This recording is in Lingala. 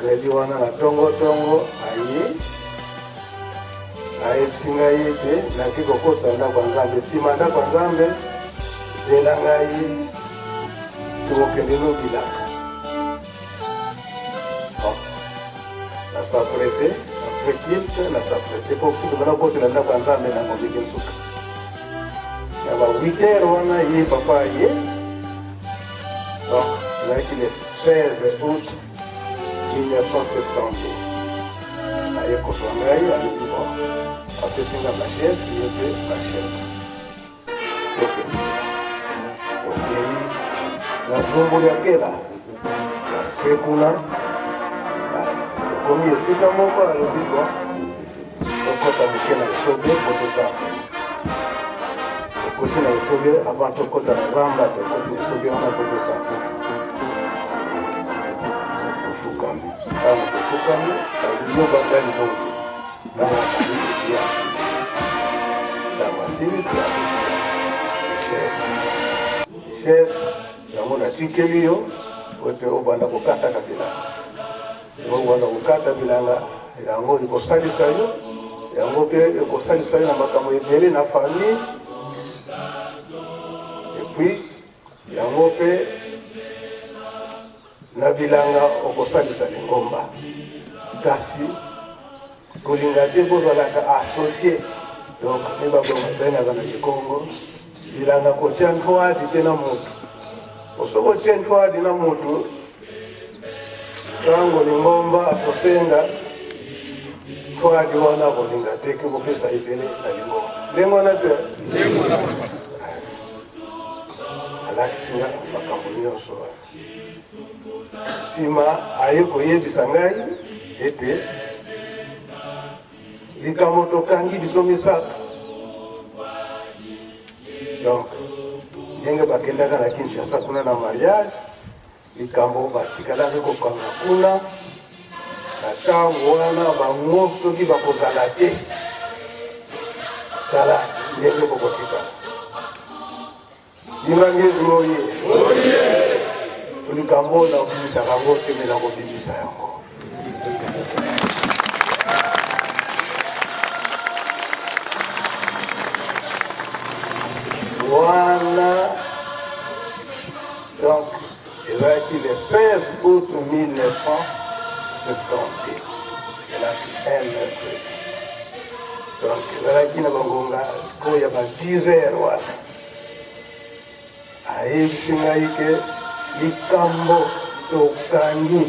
Mercredi wana na tongo tongo aye ayebisi ngai ete nake kokota ndako ya Nzambe. Nsima ndako ya Nzambe, zela ngai tokokende no bilanga. Bon, na s'apprete après culte na s'apprete mpo kutu bana kokotela ndako ya Nzambe na ngombe nsuka na ba 8 heures wana ye papa aye donc ezalaki le 16 août 1972 aye kozwa ngai alobi bon apesi nga machete ye mpe machete tokende tokei na zumbu ya kela na se kuna tokomi esika moko alobi bon tokɔta moke na esobe po tozamba tokoti na esobe avant tokɔta na zamba tokoti na esobe wana po tozamba tofukami ntango tofukami yo banda libongo ntango abandi ya ntango asilisi chef yango natikeli yo ote obanda kokataka bilanga Obanda kokata bilanga yango ekosalisa yo, yango mpe ekosalisa yo na makambo ebele na famille, epuis yango mpe na bilanga okosalisa lingomba. Kasi kolinga te bozalaka associe donc nde babengaka na kikongo bilanga kotia ntwadi te na motu. Soki otie ntwadi na motu Ntango lingomba akosenga twadi wana akolinga te ke kopesa ebele na lingomba. Ndenge wana te alakisi nga makambo nyonso wana. Nsima aye koyebisa ngai ete likambo tokangi biso misato donc ndenge bakendaka na Kinshasa kuna na mariage Likambo batikalaki kokanga kuna na ntango wana, bango soki bakozala te, tala ndenge bokotikala. Kimbanguisme oye! Likambo oyo nakobimisaka yango te, me nakobimisa yango. Wana Donc, ezalaki le 16 août 1972. Ezalaki un mercredi. Donc, ezalaki na bangonga sikoyo ya ba 10 heures wana. Ayebisi ngai ke likambo tokangi.